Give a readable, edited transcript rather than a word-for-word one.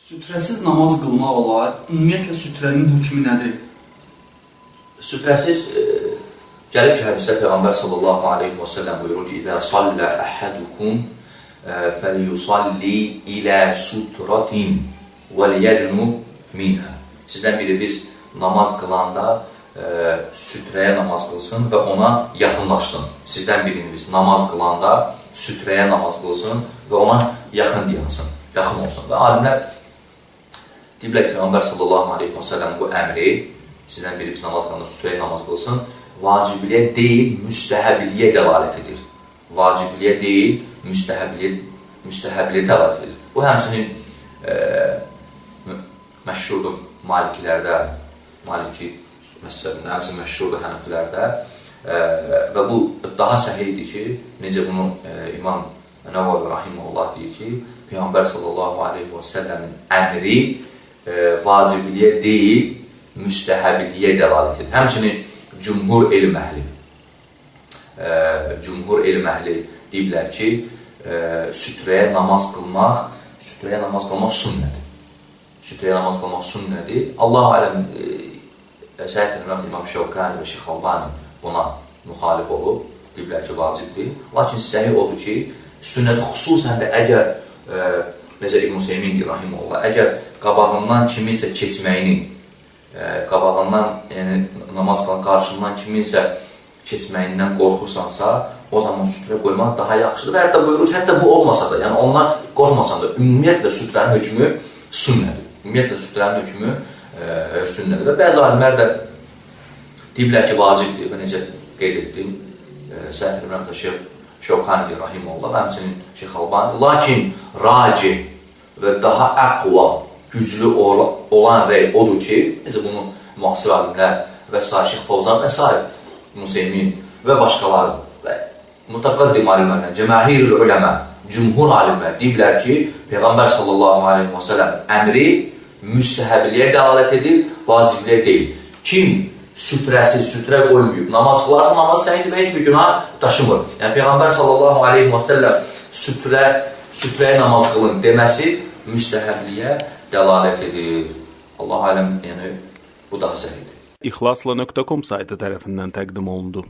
Sütrəsiz namaz qılmaq olar? Ümumiyyətlə sütrənin hökmü nədir? Sütrəsiz gəlib ki, hədisdə Peyğəmbər sallallahu aleyhi və səlləm buyurur ki, İzə sallə əhədukum fəliyusalli ilə sutratin və liyədnu minhə. Sizdən biriniz namaz qılanda sütrəyə namaz qılsın və ona yaxınlaşsın. Sizdən biriniz namaz qılanda sütrəyə namaz qılsın və ona yaxın dayansın, yaxın olsun. Və alimlər deyiblər ki, Peyğəmbər sallallahu aleyhi və səlləm bu əmri, sizdən biriniz namaz qılanda sütrəyə namaz qılsın, vacibliyə deyil, müstəhəbliyə dəlalət edir. Vacibliyə deyil, müstəhəbliyə dəlalət edir. Bu həmçinin məşhurdur malikilərdə, maliki məzhəbində, həmçinin məşhurdur hənəfilərdə və bu daha səhihdir ki, necə bunu İmam Nəvavi rahimehullah deyir ki, Peyğəmbər sallallahu aleyhi və səlləmin əmri vacibliyə deyil, müstəhəbliyə dəlalət edir. Həmçinin cümhur elm əhli, deyiblər ki, sütrəyə namaz qılmaq sünnədir. Sütrəyə namaz qılmaq sünnədir. Allah aləm, səhih etmirəm, İmam Şəvkani və Şeyx Albani buna müxalif olub, deyiblər ki, vacibdir. Lakin səhih odur ki, sünnədir, xüsusən də əgər, necə İbn Hüseymin deyir, rahimehullah, əgər qabağından kiminsə keçməyini, qabağından, yəni namaz qılan qarşından kiminsə keçməyindən qorxursansa, o zaman sütrə qoymaq daha yaxşıdır. Və hətta buyurur ki, hətta bu olmasa da, yəni ondan qorxmasan da, ümumiyyətlə sütrənin hökmü sünnədir. Ümumiyyətlə sütrənin hökmü sünnədir. Və bəzi alimlər də deyiblər ki, vacibdir. Və necə qeyd etdim, səhv etmirəmsə Şeyx Şəvkani rahimehullah və həmçinin Şeyx Albani. Lakin racih və daha əqva, güclü olan rəy odur ki, necə bunu müasir alimlər və sair, Şeyx Fovzan və sair, Museymin və başqaları və mütəqaddim alimlərdən, cəmahirül uləmə, cümhur alimlər deyiblər ki, Peyğəmbər sallallahu aleyhi və səlləm əmri müstəhəbliyə dəlalət edir, vacibliyə deyil. Kim sütrəsiz, sütrə qoymayıb, namaz qılarsa, namaz səhihdir və heç bir günah daşımır. Yəni, Peyğəmbər sallallahu aleyhi və səlləm sütrəyə namaz qılın deməsi müstəhəbliyə dəlalət edir. Allah aləm, yəni bu daha səhihdir. İxlasla.com saytı tərəfindən təqdim olundu.